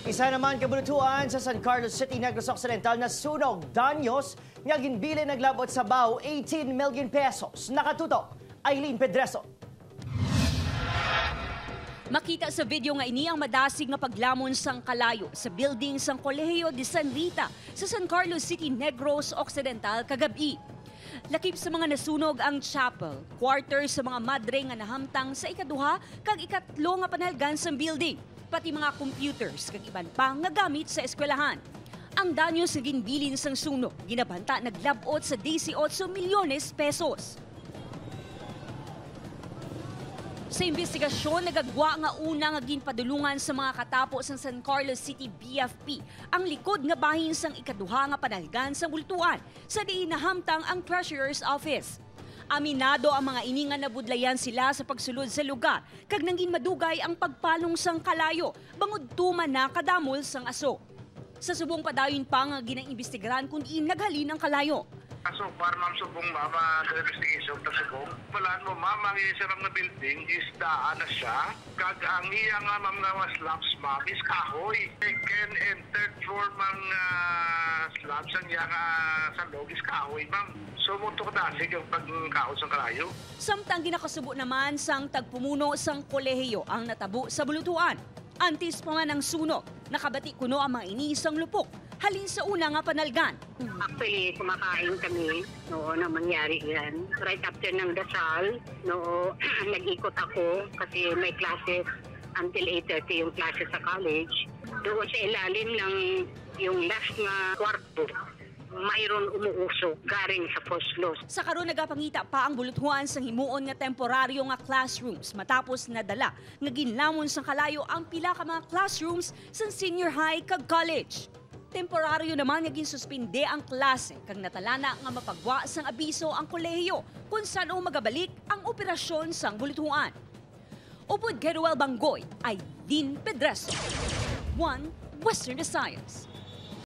Isa naman kabulutuan sa San Carlos City, Negros Occidental na sunog, danyos nga ginbilin naglabot sa baw 18 million pesos. Nakatutok, Eileen Pedreso. Makita sa video nga ini ang madasig nga paglamon sang kalayo sa building sang Kolehiyo de San Rita sa San Carlos City, Negros Occidental kagabi. Lakip sa mga nasunog ang chapel, quarters sa mga madre nga nahamtang sa ikaduha kag ikatlo nga panalgan sa building, pati mga computers kag iban pa nga gamit sa eskwelahan. Ang danyo sa ginbilin sang sunog, ginabanta naglabot sa 18 milyones pesos. Sa investigasyon, nagagwa nga una nga ginpadulungan sa mga katapo sa San Carlos City BFP ang likod nga bahin sang ikaduha nga panalgan sa bultuan sa diin nahamtang ang Treasurer's Office. Aminado ang mga ini nga nabudlayan sila sa pagsulod sa lugar kag nangin madugay ang pagpalong sang kalayo bangod tuman na kadamol sang aso. Sa subong, padayon pa nga ginaimbestigaran kung diin naghalin ang kalayo. So far, ma'am, subong, ma'am, investigation ta subong. Wala mo, ma'am, ang isa lang na building is daan na siya. Kag ang iya nga, ma'am, nga mga slabs, ma'am, is kahoy. Second and third floor, ma'am, slabs, ang iya nga sa loob is kahoy, ma'am. So, mo to kadasig ang pagkaon sa kalayo. Samtang ginakasubo naman sang tagpumuno sang kolehiyo ang natabo sa bulutuan. Antes pa man ang sunog, nakabati kuno ang mga ini sang lupok halin sa una nga panalgan. Actually, kumakain kami noon na mangyari yan. Right after ng dasal, no, nag-ikot ako kasi may classes until 8:30 yung classes sa college. Doon sa ilalim ng yung last na kwarto, mayroon umuusok galing sa first floor. Sa karon, nagapangita pa ang buluthuan sang himuon nga temporaryo nga classrooms matapos nadala nga ginlamon sang kalayo ang pila ka mga classrooms sa senior high kag college. Temporaryo naman nga ginsuspinde ang klase kag natalana nga mapagwa sang abiso ang kolehiyo kung saan o magabalik ang operasyon sang buluthuan. Upod kay Ruel Banggoy, Eileen Pedreso. 1 Western Visayas.